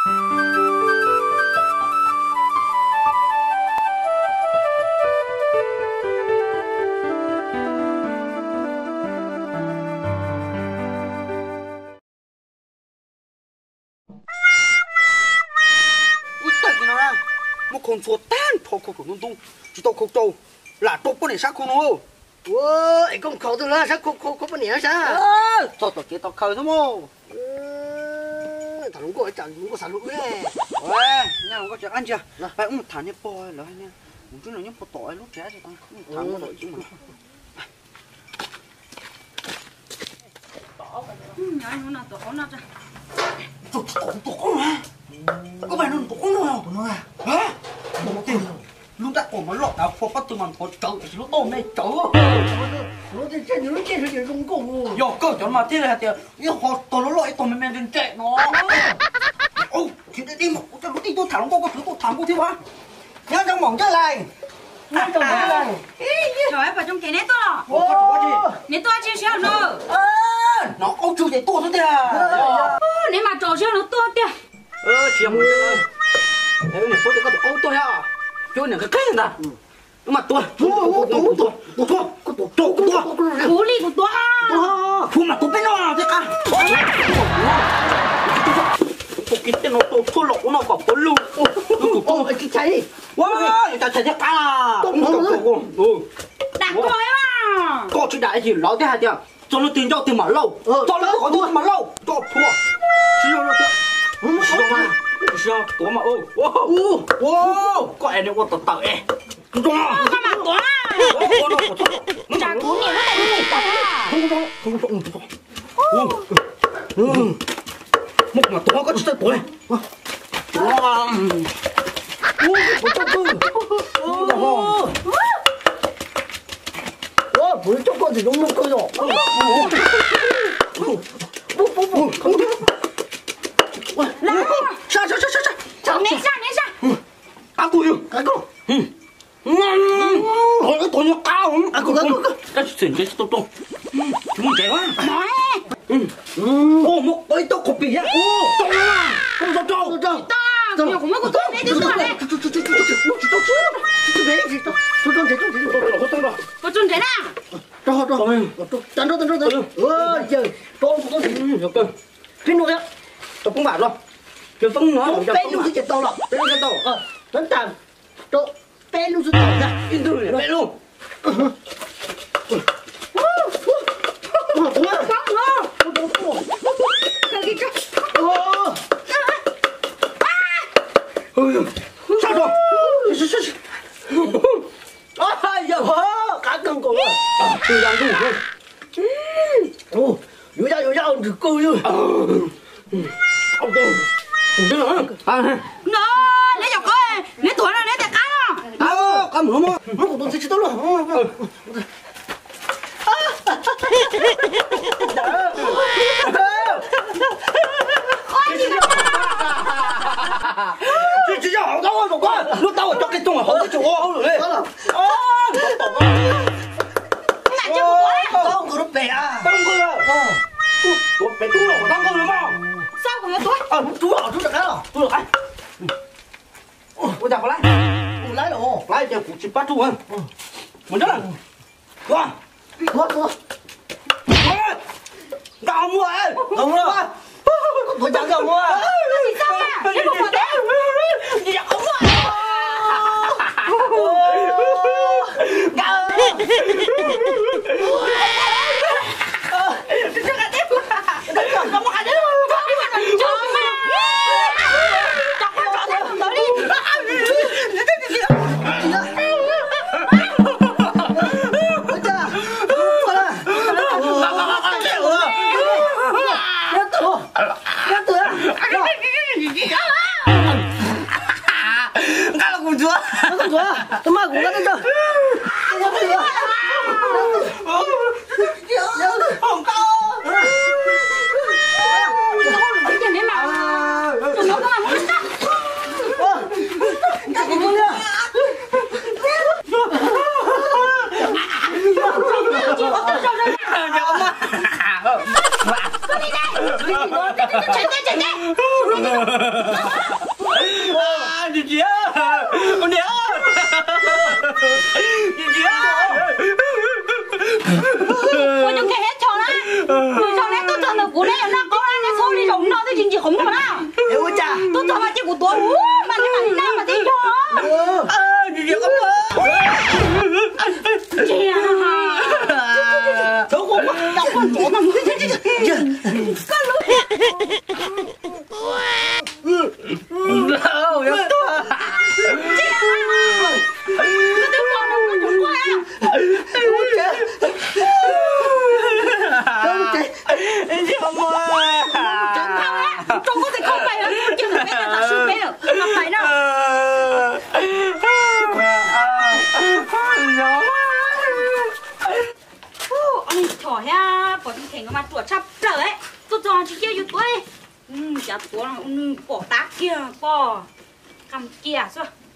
Ub, tawm kiag no na, muab khau ntxhua tag nrho khau saum ntub ntub, tsis tau khau rau, lam rau poj niam sab khau no. Ua, es koj mus khaus twg los sab khau, khau poj niam sab? Txog tom kev tos khaws xwb mog. Tham hluas nkauj tsam hluas nkauj xav hlub ne. Nyab hluas nkauj tsis qab ntsia, peb mus tham niag pog lawv hais niag, kuv twb los nyob puag tom lub tsev, tham nkauj tom tsev mas. Koj pais no tus qoob no, lub nrab qaum mas loj tas phua pob tw mas nthov tsawv, tiam sis lub toj me tsawv. Yog kawg cov mas thiaj li hais tias ib qho tog loj loj ib tog me me ntse ntse no. Tsis deb deb mas kuv coj lub tij tuaj tham hluas nkauj, koj tsis tuaj tham nkauj thiab mas. Nyob zoo maum Ncaj Lais. Nyob zoo maum Ncaj Lais. Thaum pom tsoom kev neb tuaj los? Neb tuaj tsis siab no. Hnov qauj tsw ces tuaj xwb tiag. Neb mas tso siab no tuaj tiag. Tsis yog mus, niam puab tias koj tus qauj tuaj thiab, cuab niam qig qig ntag. Mas tuav, tuav, tuav, tuav, tuav, tuav, tuav, tuav, kuv li kuv tuav. Kuv mas tuav peb no thiab qab. Tus kiv tej no tau tshuaj los ua no kom puav lug. Ua, yuav cas tshais thiab qab. Dam koj, koj tsis dam ib chim lawv thiaj hais tias txog leej twg ncauj twg mam lauj, txog leej twg qhov ncauj twg mam lauj. Koj plhuav, tsis yog, tsis yog tuav mas, koj es nws ua tawm tawm es. Koj mam tuav na. Tsam kuv niam lub tais nws tawm na. Muab kuv mam tuav, koj tsis txawj tuav li. Kuv coj koj ntawm zoo muaj kawg yom. Sab, sab, sab, sab. Qab kuv yog. Hov ib tug nyuag qab, koj tsis txawj ntsev tsis tau rau. Tsis muaj ntsev. Muab ib tug qhuav pim thiab. Koj tau rau. Kuv muab kuv tau ne, tsis tau ne. Kuv tau ntsev na. Peb nug thiab. Rau poob vam los. Peb nug xwb ces tau los. Peb nug xwb tau. Rau peb nug xwb tau. Ib ntwg peb lub. Sab rau. Yog qab kawg nkaus. Yuav yaj yuav yaj ntsws kawg li. No, neb cov qab, neb tuav no neb tes qab no. Qab mus no, muab kuv tus ntxiv tsis tau los. Tsis yog hauv tau ua, lub tau cov qe tooj hauv tsis ua hauj lwm li. Tau nkaus rau pem, tau nkaus. Tuav pem tub los tau nkaus li mas. Xab kuv yuav tuav. Tub los tub rov qab los, tub rov qab. Ua cas puas laib? Laib los laib ces kuv tsis pab tub. Mus ntsab. Tuav. Tuav, tuav. Nkag muag, nkag muag. Tuav cas nkag muag. Nqa los kuv ntxuav. Tau mas kuv nqa tau. Rau koj tes koj pais, cia tus peb nyob tom su peb lawm, koj pais na. Ua, ob niag chom thiab pom tus kheem no mas ruam tshaj plaws, tuaj txog tsis cia yus tuav. Cas tuav no nws pom tab kiag pom. Qam cia xwb.